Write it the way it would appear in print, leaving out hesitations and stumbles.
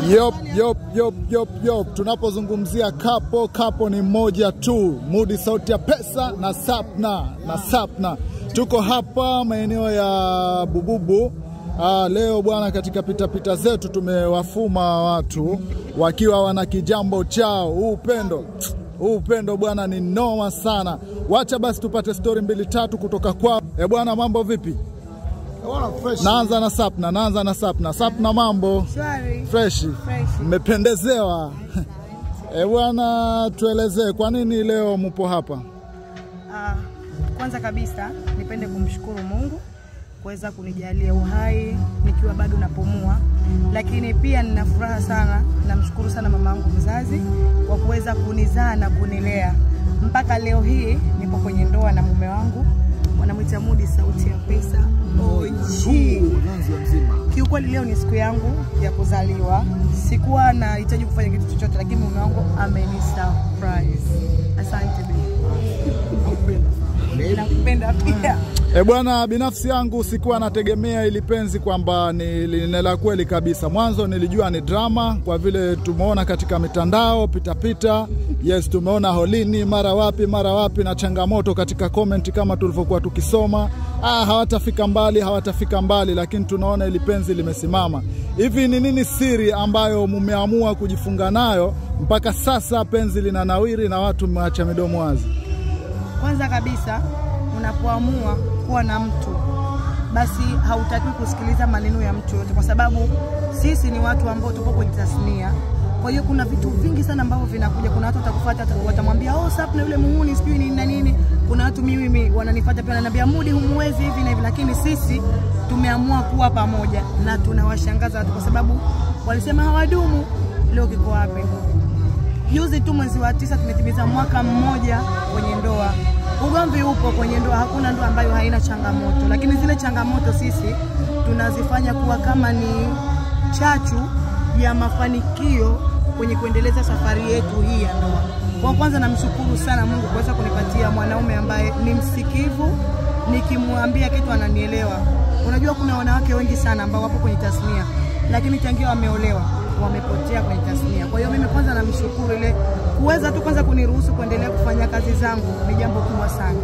Yop, yop, yop, yop, yop. Tunapozungumzia kapo, kapo ni moja tu. Mudi sauti ya pesa na Sapna, na Sapna. Tuko hapa maeneo ya Bububu. Leo bwana, katika pitapita zetu tumewafuma watu wakiwa wana kijambo chao. Huu upendo, huu upendo bwana ni noma sana. Wacha basi tupate story mbili tatu kutoka kwao. E bwana, mambo vipi? Naanza na Sapna, naanza na Sapna. Sapna, mambo? Shwari. Fresh. Fresh. Mmependezewa. E bwana, tuelezee kwa nini leo mpo hapa? Kwanza kabisa nipende kumshukuru Mungu kuweza kunijalia uhai nikiwa bado napumua, lakini pia nina furaha sana, namshukuru sana mamangu mzazi kwa kuweza kunizaa na kunilea mpaka leo hii nipo kwenye ndoa na mume wangu, wanamuita Mudi sauti ya pesa OG. Kiukweli leo ni siku yangu ya kuzaliwa, sikuwa nahitaji kufanya kitu chochote, lakini mume wangu ameni surprise. Asante baby. Nakupenda pia. E bwana, binafsi yangu sikuwa nategemea ili penzi kwamba ni la kweli kabisa. Mwanzo nilijua ni drama kwa vile tumeona katika mitandao pita pita. Yes, tumeona holini mara wapi na changamoto katika comment kama tulivyokuwa tukisoma. Hawatafika mbali, hawatafika mbali, lakini tunaona ili penzi limesimama. Hivi ni nini siri ambayo mmeamua kujifunga nayo mpaka sasa penzi linanawiri na watu mmeacha midomo wazi? Kwanza kabisa, unapoamua kuwa na mtu basi hautaki kusikiliza maneno ya mtu yote, kwa sababu sisi ni watu ambao tupo kwenye tasnia. Kwa hiyo kuna vitu vingi sana ambavyo vinakuja. Kuna watu watakufuata watamwambia, oh, Sapna yule muhuni sijui nini na nini. Kuna watu mimi wananifuata pia wananiambia Mudi humuwezi hivi na hivi, lakini sisi tumeamua kuwa pamoja na tunawashangaza watu kwa sababu walisema hawadumu, leo kiko wapi? Juzi tu mwezi wa 9 tumetimiza mwaka mmoja kwenye ndoa. Ugomvi upo kwenye ndoa, hakuna ndoa ambayo haina changamoto, lakini zile changamoto sisi tunazifanya kuwa kama ni chachu ya mafanikio kwenye kuendeleza safari yetu hii ya ndoa. Kwa kwanza namshukuru sana Mungu kuweza kunipatia mwanaume ambaye ni msikivu, nikimwambia kitu ananielewa. Unajua kuna wanawake wengi sana ambao wapo kwenye tasnia, lakini tangia wameolewa wamepotea kwenye tasnia. Kwa hiyo mimi kwanza namshukuru ile kuweza tu kwanza kuniruhusu kuendelea kufanya kazi zangu ni jambo kubwa sana.